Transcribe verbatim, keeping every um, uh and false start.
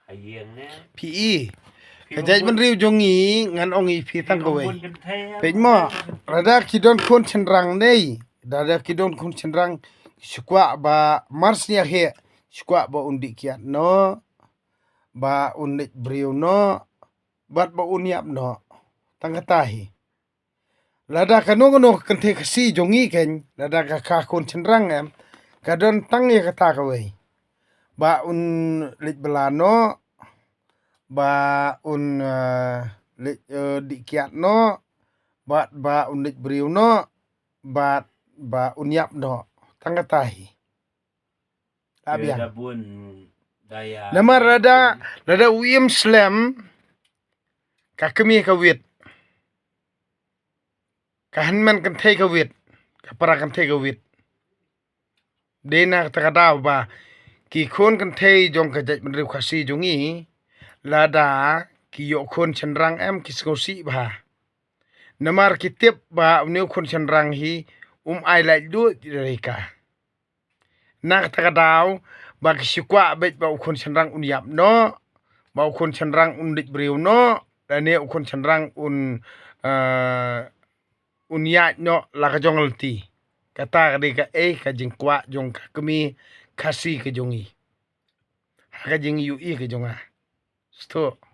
Phi i. Ka jaitbynriew jong ngi ngan ong i phi tang kawei. Peit mo, lada ki don khun shynrang ne, lada ki don khun shynrang, ki shu kwah ba mar sniang hi, ki shu kwah ba un dih kiad noh, ba un leit briew noh, bad ba un ïap noh. Tang kata hi. Lada kano kano ka kynthei Khasi jong ngi keiñ, lada ka kha khun shynrang em, ka don tang ïa kata kawei. Ba un leit bylla noh, ba un, eh, leit, eh, dih kiad noh, bad ba un leit briew noh, bad ba un ïap noh. Tang kata hi. Namar lada, lada u im slem, ka kmie ka wit. Ka hynmen kynthei ka wit, ka para kynthei ka wit. Dei na kata ka daw ba ki khun kynthei jong ka jaitbynriew Khasi jong ngi, lada ki ïoh khun shynrang em, ki sngewsih bha. Namar ki tip ba une u khun shynrang hi um ai laitluid ïa ka. Na kata ka daw ba ki shu kwah beit ba u khun shynrang un ïap noh, ba u khun shynrang un leit briew noh, lane u khun shynrang un, eh, un ïaid noh la ka jong ka lynti. Kata ka dei kaei ka jingkwah jong ka kmie Khasi ka jong ngi. Ha ka jingïohi ka jong nga. Sdang.